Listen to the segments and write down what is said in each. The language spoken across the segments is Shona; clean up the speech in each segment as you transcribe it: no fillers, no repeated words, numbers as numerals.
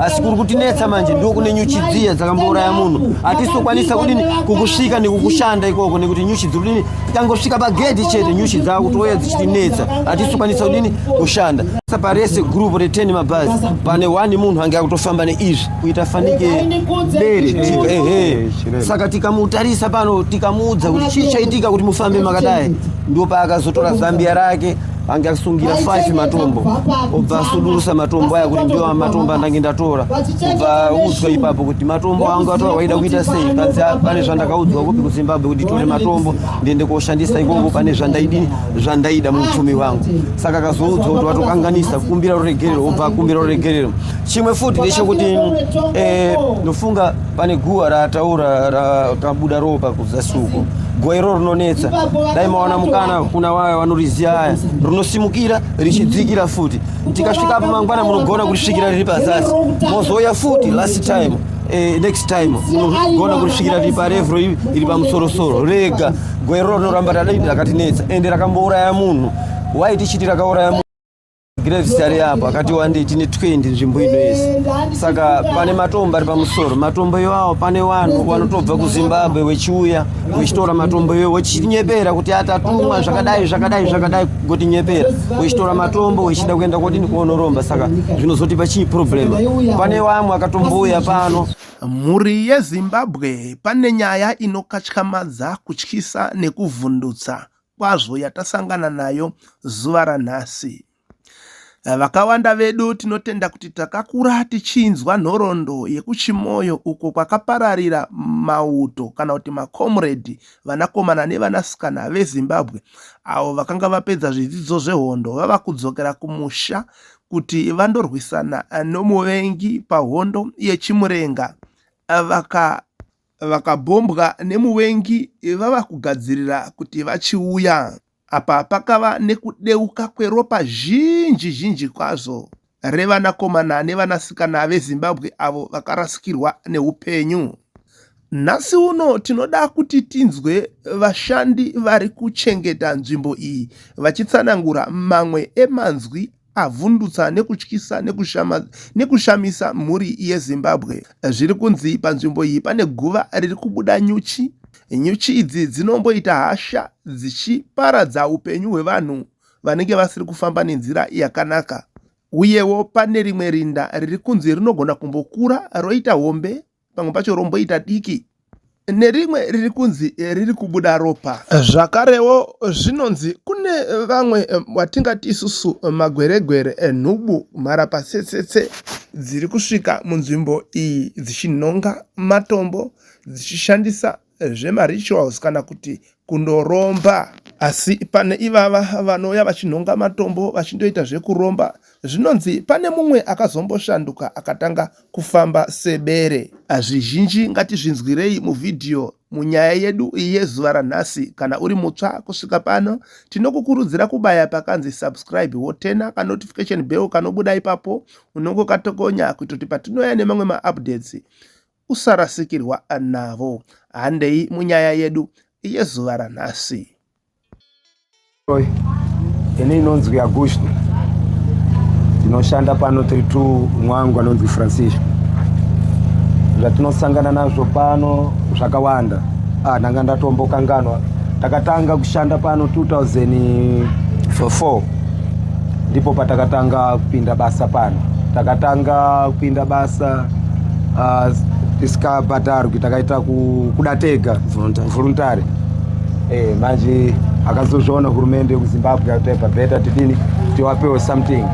Asi kuri kutinetsa manje ndo kune nyuchi dziya dzakambouraya munhu, hatisokwanisa kudini kukusvika nekukushanda ikoko nekuti nyuchi dziri kudini, tikangosvika pagedhi chete nyuchi dzakutouya dzichitinetsa, hatisokwanisa kudini kushanda. Parese group re10 mabhazi pane one munhu ange akutofamba neizvi kuita fanike bere tika ehe. Saka tikamutarisa pano tikamuudza kuti chii chaitika kuti mufambe makadai, ndipo paakazotora zambia rake ange asungira 5 matombo, obva asudurusa matombo aya kuti ndiwo matombo andange ndatora. Obva audzwa ipapo kuti matombo angu atora waida kuita sei, panzi pane zvandakaudzwa kupi kuZimbabwe kuti tore matombo ndiende koshandisa ikoko, pane zvandaidini zvandaida muupfumi hwangu. Saka akazoudzwa kuti watokanganisa, kumbira ruregerero, obva akumbira ruregerero. Chimwe futi ndechekuti ndofunga pane guwa rataura rakabuda ropa kuzasi uko, guwa iroro rinonetsa, dai mawana mukana kuna waya vanoriziva aya, rinosimukira richidzikira futi. Tikasvika apo mangwana munogona kurisvikira riri pazasi, mozouya futi last time, next time munogona kurisvikira riri parevhuro iri pamusorosoro rega. Guwa iroro rinoramba rakatinetsa ende rakambouraya munhu. Wai tichiti rakauraya munhu? Graves ari apo akati wandei, tine 20 nzvimbo ino yese. Saka pane matombo ari pamusoro, matombo iwawo pane vanhu vanotobva kuZimbabwe vechiuya vechitora matombo iwawo, vechinyepera kuti atatumwa zvakadai zvakadai zvakadai, gotinyepera vechitora matombo vechida kuenda kodini kuonoromba. Saka zvinozotipa chii problem? Pane vamwe akatombouya pano. Mhuri yeZimbabwe, pane nyaya inokatyamadza, kutyisa nekuvhundutsa kwazvo yatasangana nayo zuva ranhasi. Vakawanda vedu tinotenda kuti takakura tichinzwa nhoroondo yekuChimoio uko kwakapararira mauto kana kuti makomuredi, vanakomana nevanasikana veZimbabwe avo vakanga vapedza zvidzidzo zvehondo vava kudzokera kumusha kuti vandorwisana nomuvengi pahondo yeChimurenga. Vaka vakabhombwa nemuvengi vava kugadzirira kuti vachiuya. Apa pakava nekudeuka kweropa zhinji zhinji kwazvo revanakomana nevanasikana veZimbabwe avo vakarasikirwa neupenyu. Nhasi uno tinoda kuti tinzwe vashandi vari kuchengeta nzvimbo iyi vachitsanangura mamwe emanzwi avhundutsa nekutyisa nekushamisa mhuri yeZimbabwe. Zviri kunzi panzvimbo iyi pane guva riri kubuda nyuchi. Nyuchi idzi dzinomboita hasha dzichiparadza upenyu hwevanhu vanenge vasiri kufamba nenzira yakanaka. Uyewo pane rimwe rinda riri kunzi rinogona kumbokura roita hombe, pamwe pacho romboita diki, nerimwe riri kunzi riri kubuda ropa. Zvakarewo zvinonzi kune vamwe watingati isusu magweregwere, nhubu, mharapatsetsetse dziri kusvika munzvimbo iyi dzichinhonga matombo dzichishandisa zvemarituals kana kuti kundoromba. Asi pane ivava vanouya vachinhonga matombo vachindoita zvekuromba, zvinonzi pane mumwe akazomboshanduka akatanga kufamba sebere. Zvizhinji ngatizvinzwirei muvhidhiyo munyaya yedu yezuva ranhasi. Kana uri mutsva kusvika pano, tinokukurudzira kubaya pakanzi subscribe wotena kanotification bell kanobuda ipapo, unongokatokonya kuitira kuti patinouya nemamwe maupdates usarasikirwa navo. Handei munyaya yedu yezuva ranhasi. Ini inonzi Augusto, ndinoshanda pano 32 mwangu anonzi Francisco. Zvatinosangana nazvo pano zvakawanda. Ndanga ndatombokanganwa. Takatanga kushanda pano 2004, ndipo patakatanga kupinda basa pano. Takatanga kupinda basa tisikabhadharwi, takaita kuda tega voluntary. Manje akazozviona hurumende yekuZimbabwe akati better tidini tiwapewo something.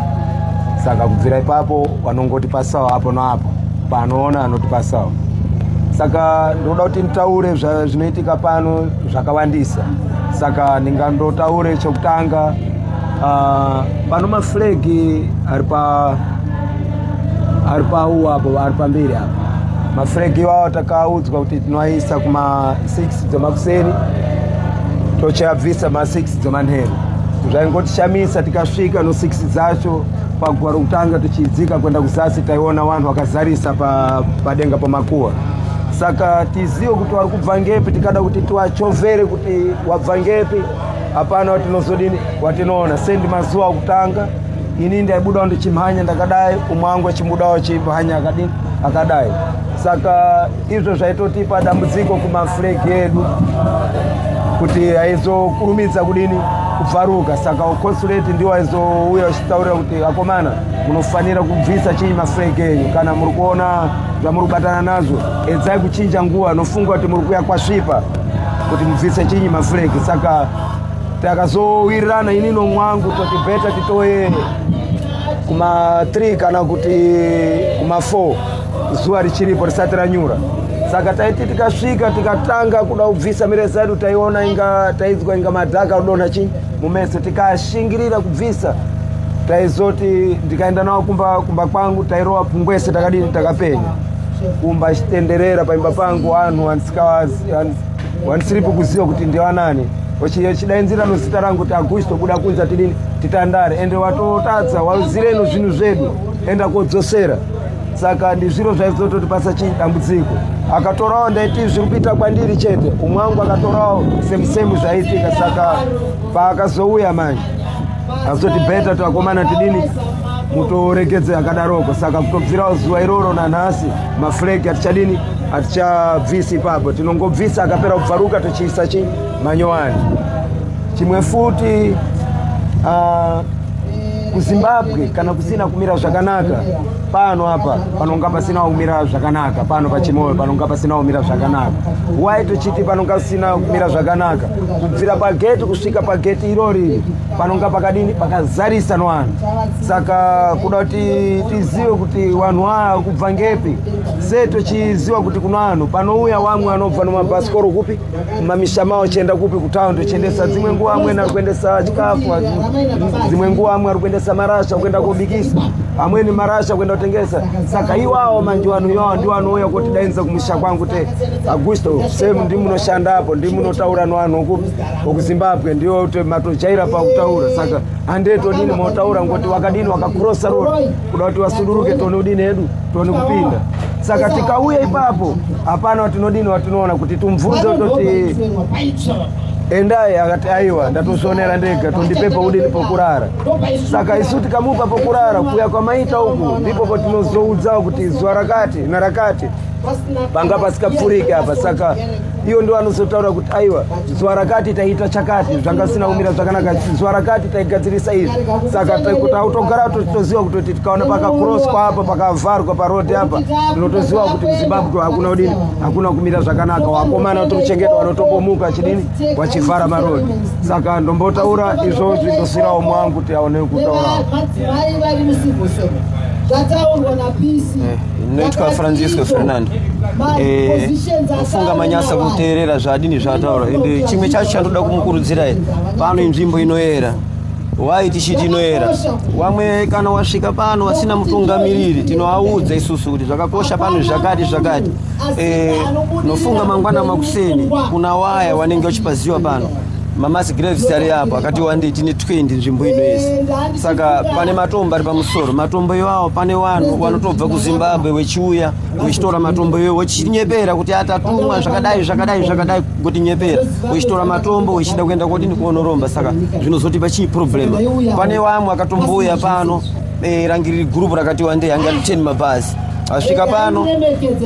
Saka kubvira ipapo vanongoti pasawo apo noapo panoona anotipasawo. Saka ndoda kuti nditaure zvinoitika pano zvakawandisa. Saka ndingandotaure chokutanga, pano maflegi ari pa ari pauwo apo ari pamberi apo, maflegi iwawo takaudzwa kuti tinoaisa kuma 6 dzemakuseni, tochiabvisa ma 6 dzemanheru. Zvaingotishamisa, tikasvika no 6 dzacho paguva rokutanga tichidzika kuenda kuzasi, taiona vanhu vakazarisa padenga pamakuva. Saka tizive kuti vari kubva ngepi, tikada kuti tiwachovhere kuti wabva ngepi, hapana watinozodini watinoona. Sendi mazuva okutanga. Ini ndaibudawo ndichimhanya ndakadai, umwe wangu achibudawo achimhanya akadini akadai. Saka izvo zvaitotipa dambudziko kumaflegi edu kuti aizokurumidza kudini kubvaruka. Saka consulate ndiwo aizouya achitaurira kuti akomana, munofanira kubvisa chii maflegi enyu, kana muri kuona zvamuri kubatana nazvo edzai kuchinja nguva, nofunga kuti muri kuya kwasvipa kuti mubvise chinyi maflegi. Saka takazowirirana ini nomwangu toti better titoye kuma 3 kana kuti kuma 4 zuva richiripo risati ranyura. Saka taiti tikasvika tikatanga kuda kubvisa mireza yedu, taiona inga taidzwa inga madhaka kudonha chi mumeso. Tikashingirira kubvisa, taizoti ndikaenda nawo kumba, kumba kwangu tairova pungwese takadini takapenya kumba chitenderera paimba pangu, vanhu wandisiripo kuziva kuti ndivanani, wachidainzira nozita rangu kuti Augusto, buda kunze tidini titandare, ende watotadza wauzireno zvinhu zvedu, enda kodzosera. Saka ndizviro zvaizototipasa chii dambudziko. Akatorawo, ndaiti zviri kuita kwandiri chete, umwe wangu akatorawo semusemu zvaiitika. Saka paakazouya manje azoti better takomana tidini mutoregedze akadaroko. Saka kutobvirawo zuva iroro nanhasi maflegi hatichadini, hatichabvisi ipapo, tinongobvisa akapera kubvaruka tochiisa chi manyowani. Chimwe futi, kuZimbabwe kana kusina kumira zvakanaka pano apa panonga pasina kumira zvakanaka pano paChimoyo panonga pasina kumira zvakanaka. Wai tochiti panonga pasina kumira zvakanaka? Kubvira pageti kusvika pageti irori panonga pakadini pakazarisa novanhu. Saka kuda kuti tizive kuti vanhu aya kubva ngepi, se tochiziva kuti kuno vanhu panouya vamwe vanobva nomabhasikoro kupi mumamisha mavo chienda kupi kutaundi chiendesa, dzimwe nguva amweni ari kuendesa chikafu, dzimwe nguva amwe ari kuendesa marasha kuenda kobikisa, amweni marasha kuenda kutengesa. Saka iwawo manje vanhu iwawo ndiwo anouya kotidainza kumusha kwangu te Augusto, same ndimunoshanda apo, ndimunotaura nevanhu vokuZimbabwe, ndiwo matojaira pakutaura. Saka handei todini motaura ngoti wakadini wakakrosa road kuda kuti wasuduruke tione udini hedu tione kupinda. Saka tikauya ipapo hapana watinodini watinoona kuti tumubvunze toti endai, akati aiwa, ndatozvionera ndega, tondipepa udini pokurara. Saka isu tikamupa pokurara, kuya kwamaita uku ndipo patinozoudzawo kuti zuva rakati narakati panga pasikapfuriki apa. Saka iyo ndo anozotaura kuti aiwa, zuva rakati taita chakati, zvanga sina kumira zvakanaka, zuva rakati taigadzirisa izvi. Saka kuti autogara totoziva kutoti tikaona pakakroswa apa, pakavharwa parodi apa, tinotoziva kuti kuZimbabwe hakuna udini, hakuna kumira zvakanaka. Wakomana vatokuchengeta vanotombomuka chidini wachivhara marodi. Saka ndombotaura izvozvi, ndosirawo mwangu kuti aone kutaurawo. Madzimai vari mucivil service zvataurwa napisi. Inoitwa Francisco Fernando. Ufunga manyasa kuteerera zvadini zvataura, ende chimwe chacho chandoda kumukurudzirai pano, inzvimbo inoyera. Wai tichiti inoyera? Wamwe kana wasvika pano vasina mutungamiriri, tinoaudza isusu kuti zvakakosha pano zvakati zvakati. Nofunga mangwana makuseni kuna waya wanenge wachipaziwa pano mamass graves ari apo akati wandei, tine 20 nzvimbo ino yese. Saka pane matombo ari pamusoro, matombo iwawo pane vanhu vanotobva kuZimbabwe vechiuya vechitora matombo iwawo, vechinyepera kuti atatumwa zvakadai zvakadai zvakadai, kutinyepera vechitora matombo vechida kuenda kodini kuonoromba. Saka zvinozotipa chii problem? Pane vamwe akatombouya pano, rangiriri group rakati wandei, anga ari 10 mabhazi asvika pano,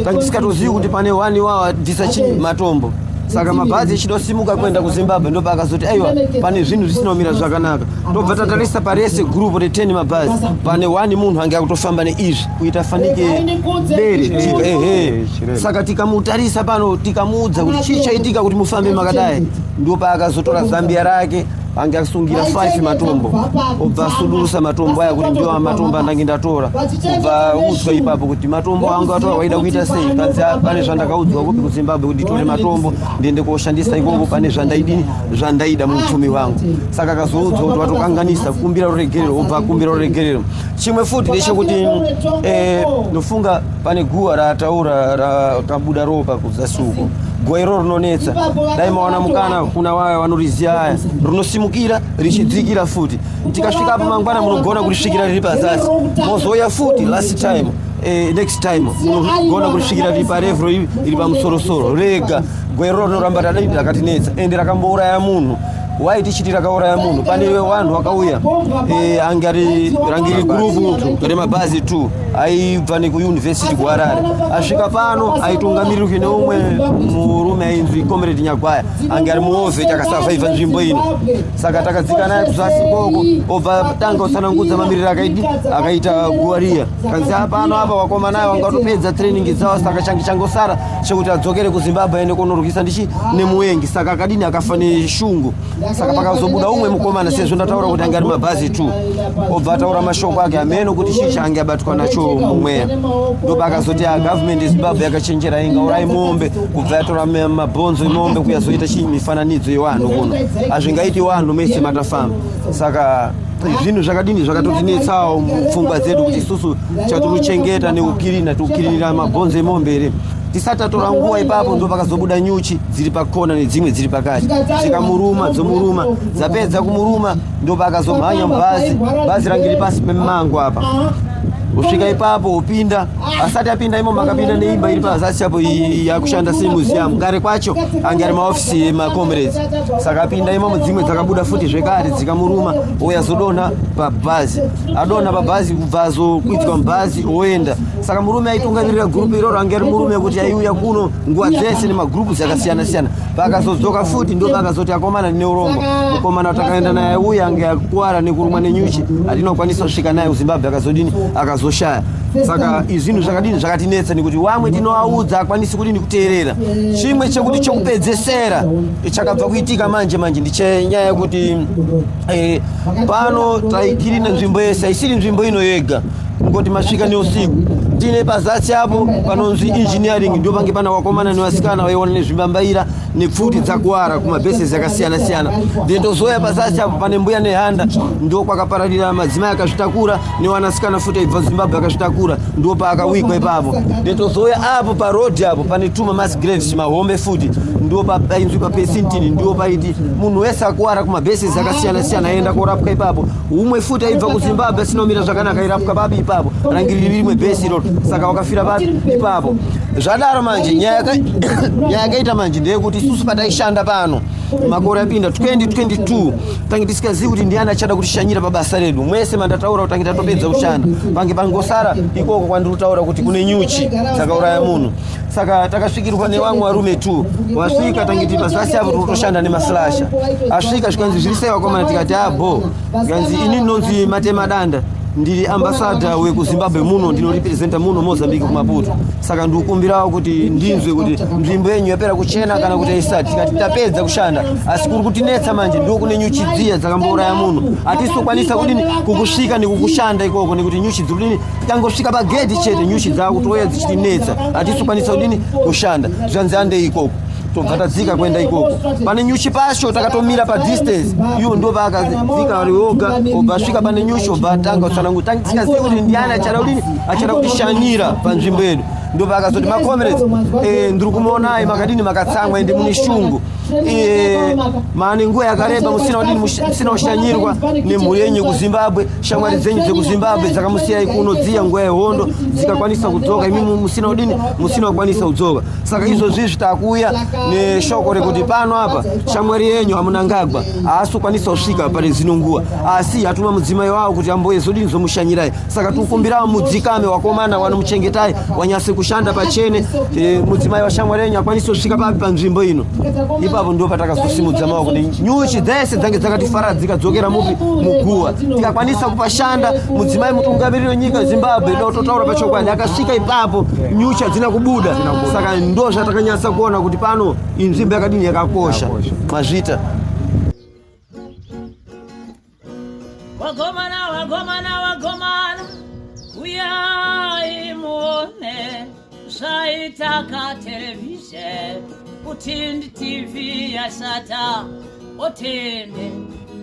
tandisikatozivi kuti pane one iwawo abvisa chii matombo. Saka mabhazi echidosimuka kuenda kuZimbabwe, ndopa akazoti aiwa, pane zvinhu zvisina kumira zvakanaka. Ndobva tatarisa parese group re10 mabhazi, pane one munhu ange akutofamba neizvi kuita fanike bere tika ehe. Saka tikamutarisa pano, tikamuudza kuti chii chaitika kuti mufambe makadai, ndo paakazotora zambia rake ange asungira 5 matombo, obva asudurusa matombo aya kuti ndiwo matombo andange ndatora. Obva udzwa ipapo kuti matombo angu atora waida kuita sei? Kanzi pane zvandakaudzwa kupi kuZimbabwe kuti nditore matombo ndiende koshandisa ikoko, pane zvandaidini zvandaida muupfumi hwangu. Saka akazoudzwa kuti watokanganisa, kumbira ruregerero, obva akumbira ruregerero. Chimwe futi ndechekuti ndofunga pane guwa rataura rakabuda ropa kuzasi uko. Guwa iroro rinonetsa, dai mawana mukana kuna waya vanoriziva aya, rinosimukira richidzikira futi. Tikasvika apo mangwana munogona kurisvikira riri pazasi, mozouya futi last time, next time munogona kurisvikira riri parevel iri pamusorosoro. Rega guwa iroro rinoramba rakatinetsa, ende rakambouraya munhu. Why tichiti rakauraya munhu? Pane vanhu vakauya eh, ange ari rangiri gurupu remabhazi 2 aibva nekuuniversity kuHarare, asvika pano aitungamirirwa neumwe murume ainzi Comrade Nyagwaya, ange ari muovheti akasavhaivha nzvimbo ino. Saka takadzika naye kuzasi ikoko, obva tanga kutsanangudza mamiriro akaidi akaita guva riya. Kanzi pano apa wakomana ava vangatopedza training dzavo, saka change changosara chekuti adzokere kuZimbabwe aende kunorwisa ndichi nemuwengi. Saka akadini akafa neshungu. Saka pakazobuda umwe mukomana, sezvo ndataura kuti ange ari mabhazi 2, obva ataura mashoko ake hameno kuti chii chaange abatwa nacho mumweya. Ndopakazoti a government yeZimbabwe yakachenjera, ingaurayi mombe kubva yatora mabhonzo emombe kuyazoita chii mifananidzo yewanhu kuno, hazvingaiti wanhu mese matafamba. Saka zvinhu zvakadini zvakatotinetsawo mupfungwa dzedu kuti isusu chatikuchengeta nekukirina tikukirinira mabhonzo emombe here. Tisati tatora nguva ipapo ndo pakazobuda nyuchi dziri pakona nedzimwe dziri pakati, dzikamuruma, dzomuruma, dzapedza kumuruma ndo paakazomhanya mubhazi. Bhazi range riri pasi pemango apa, kusvika ipapo upinda, asati apinda imomo akapinda neimba iri pazasi apo yakushanda semuseum. Kare kwacho ange ari maofisi emacomrades. Saka apinda imomo, dzimwe dzakabuda futi zvekare dzikamuruma, ouya zodonha pabhazi, adonha pabhazi kubva azokwidzwa mubhazi oenda. Saka murume aitungamirira gurupu iroro ange ari murume wekuti aiuya kuno nguva dzese nemagurupu dzakasiyana siyana. Paakazodzoka futi ndo paakazoti akomana ndine urombo, mukomana takaenda naye uya ange akuwara nekurumwa nenyuchi, hatina kukwanisa kusvika naye kuZimbabwe, akazodini akazoshaya. Saka izvinhu zvakadini zvakatinetsa nekuti wamwe tinoaudza akwanisi kudini kuteerera. Chimwe chekuti chokupedzesera chakabva kuitika manje manje ndichenyaya yekuti pano taikirina nzvimbo yese, haisiri nzvimbo ino yega kungoti masvika neusiku. Tine pazasi apo panonzi engineering, ndio pange pana wakomana nevasikana vaiona nezvimbambaira nepfuti dzakuwara kumabhesesi akasiyana siyana. Then tozoya pazasi apo pane mbuya nehanda, ndio kwakapararira madzimai akazvitakura nevanasikana futi aibva Zimbabwe akazvitakura, ndio paakawigwa ipapo. Then tozoya apo paroad apo pane tuma mass graves mahombe futi, ndio painzwi papesintini, ndio paiti munhu wese akuwara kumabhesesi akasiyana siyana aenda korapwa ipapo. Umwe futi aibva kuZimbabwe asina kumira zvakanaka airapwa papi ipapo, rangiri rimwe bhesi iroro, saka wakafira papi ipapo. Zvadaro manje nyaya yakaita manje ndeyekuti isusu pataishanda pano makore apinda 2022 tange tisikazivi kuti ndiani achada kutishanyira pabasa redu. Mwese mandataura kuti tange tatopedza kushanda, pange pangosara ikoko kwandiri kutaura kuti kune nyuchi dzakauraya munhu. Saka takasvikirwa nevamwe varume 2 wasvika, tange tiri pazasi apo tikutoshanda nemaslasha. Asvika zvikanzi zviri sei vakomana, tikati abo. Zvikanzi ini ndinonzi Matema Danda, ndiri ambassador wekuZimbabwe muno, ndinorepresenta muno Mozambique kuMaputo. Saka ndikukumbirawo kuti ndinzwe kuti nzvimbo yenyu yapera kuchena kana kuti haisati. Tikati tapedza kushanda, asi kuri kutinetsa manje ndo kune nyuchi dziya dzakambouraya munhu, hatisokwanisa kudini kukusvika nekukushanda ikoko nekuti nyuchi dziri kudini tangosvika pagedhi chete nyuchi dzakutouya dzichitinetsa, hatisokwanisa kudini kushanda. Zvanzi andei ikoko, tobva tadzika kuenda ikoko pane nyuchi pacho, takatomira padistance iwo ndo paakadzika vari woga, obva asvika pane nyuchi obva atanga kutsanangura, tisikazivi kuti ndiani achada kudini achada kutishanyira panzvimbo yedu. Ndo paakazoti macomrades, ndiri kumuonai makadini makatsamwa ende mune shungu, maane nguva yakareba musina kudini musina kushanyirwa nemhuri yenyu yekuZimbabwe, shamwari dzenyu dzekuZimbabwe dzakamusiyai kuno dziya nguva yehondo dzikakwanisa kudzoka, imi musina kudini musina kukwanisa kudzoka. Saka izvozvi izvi takuuya neshoko rekuti pano apa shamwari yenyu aMnangagwa haasi kukwanisa kusvika pane dzino nguva, asi atuma mudzimai wavo kuti amboye zodini zomushanyirai. Saka tikukumbirawo mudzikame wakomana wanomuchengetai wanyase kushanda pachene, mudzimai washamwari yenyu akwanise kusvika papi panzvimbo ino. Ipapo ndo patakazosimudza maoko kuti nyuchi dzese dzange dzakatifara dzikadzokera mupi muguva, tikakwanisa kupashanda. Mudzimai mutungamiriri wenyika Zimbabwe totaura pachokwadi akasvika ipapo nyuchi hadzina kubuda. Saka ndo zvatakanyatsa kuona kuti pano inzvimbo yakadini yakakosha. Mazvita. Wagomana, wagomana, wagomana, uyai muone zvaitaka televhizheni, Utindi TV yashata. Otende,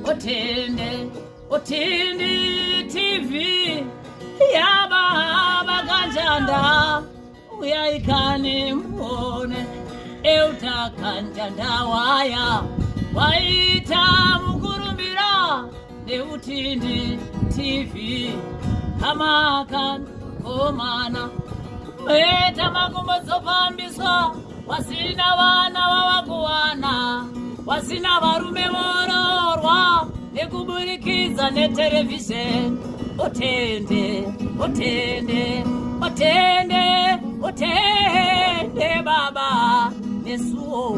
otende, Utindi TV yababa kanjanda, uyai kani muone Euta kanjanda waya waita mukurumbira neUtindi TV. Hamakan komana weta makumbo dzofambiswa, wasina vana vava kuwana. Wasina varume vororwa nekuburikidza neterevhizheni. Otende, otende, otende, otende baba nesuwo.